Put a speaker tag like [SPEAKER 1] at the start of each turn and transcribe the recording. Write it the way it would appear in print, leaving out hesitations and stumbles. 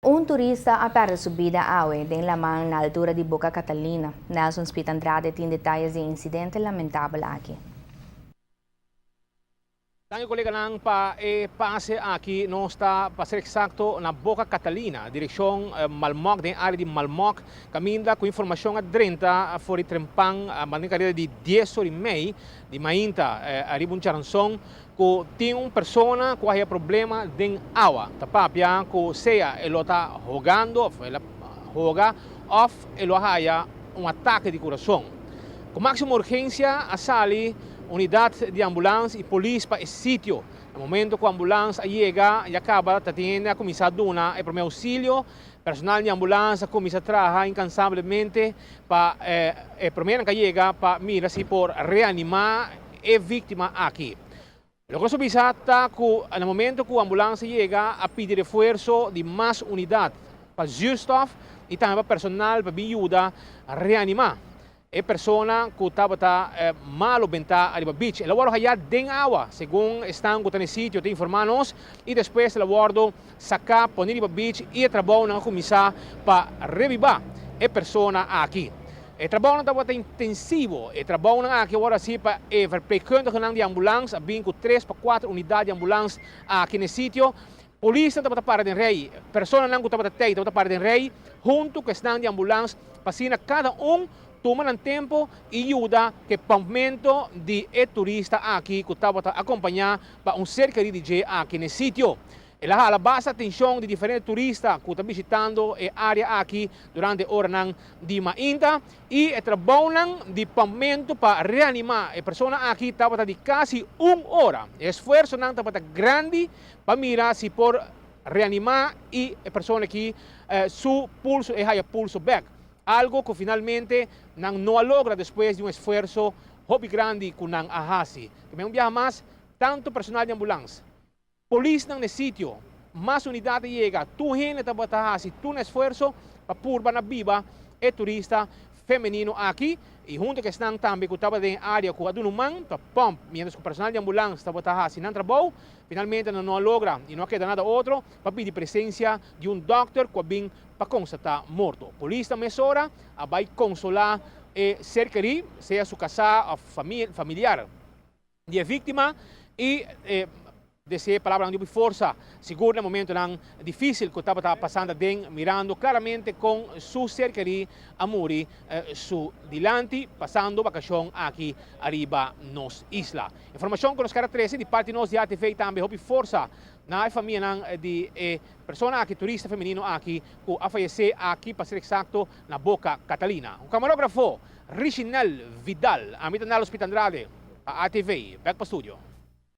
[SPEAKER 1] Un turista a perde su bida awe den laman na altura di Boca Catalina. Nelson Speed Andrade tin detaye di e incidente lamentabel aki.
[SPEAKER 2] Danki, coleganan, pa e pase aki. Nos ta, pa ser exacto, na Boca Catalina, direccion Malmok, den area di Malmok, caminda cu informacion a drenta for di trempan, banda careda di 10:30 di mainta, ariba un charanzon, cu tin un persona cu haya problema den awa. Ta papia cu sea e lo ta hogando, of el a hoga, of e lo haya un atake di curason. Cu maximo urgencia a sali unidad di ambulance y polis pa e sitio. Na momento cu ambulance a yega, ya caba ta tin a cuminsa duna e prome auxilio. Personal di ambulance a cuminsa traha incansablemente pa e prome cu a yega pa mira si por reanima e victima aki. Loke nos bisa ta cu na momento cu ambulance yega, a pidi refuerso di mas unidad pa zuurstof y tambe pa personal pa bin yuda reanima e persona cu tabata malo benta ariba beach. El a wordo haya den awa, segun esnan cu ta na e sitio ta informa nos, y despues el a wordo saca, poni riba beach y e trabounan a cuminsa pa reviva e persona aki. E trabounan tabata intensivo. E trabounan aki awor asina pa e verpleegkundigenan di ambulance a bin cu 3 pa 4 unidad di ambulance aki na e sitio. Polis tabata para den rij, personanan cu tabata tey tabata para den rij, hunto cu esnan di ambulance, pa asina cada un tuma nan tempo y yuda cu e pumpmento di e turista aki cu tabata acompaña pa un ser keri di dje aki na e sitio. El a hala basta atencion di diferente turista cu ta bishitando e area aki durante oranan di mainta y e trabounan di pumpmento pa reanima e persona aki tabata di casi un ora. E esfuersonan tabata grandi pa mira si por reanima y e persona aki su pulso, e haya pulso bek. Algo cu finalmente nan no a logra despues di un esfuerso hopi grandi cu nan a haci. Tambe un biaha mas, tanto personal di ambulance, polisnan na e sitio, mas unidad a yega, tur hende tabata haci tur un esfuerso pa purba na biba e turista femenino aki y hunto cu esnan tambe cu tabata den area cu a duna un man pa pump, mientras cu personal di ambulance tabata haci nan trabou. Finalmente nan no a logra y no a keda nada otro pa pidi presencia di un dokter cu a bin pa constata morto. Polis ta mesora a bay consola e ser keri, sea su casa of familiar di e victima, y desea palabranan di forsa, sigur na momentonan dificil cu tabata pasando den, mirando claramente con su ser keri a muri su dilanti, pasando vacacion aki ariba nos isla. Informacion cu nos kier a trece di parti nos di ATV. Tambe hopi forsa na e famianan di e persona aki, turista femenino aki, cu a fayece aki, pa ser exacto, na Boca Catalina. Un camarografo, Richinel Vidal. Ami ta Nelson Pitandrade, pa ATV. Back pa studio.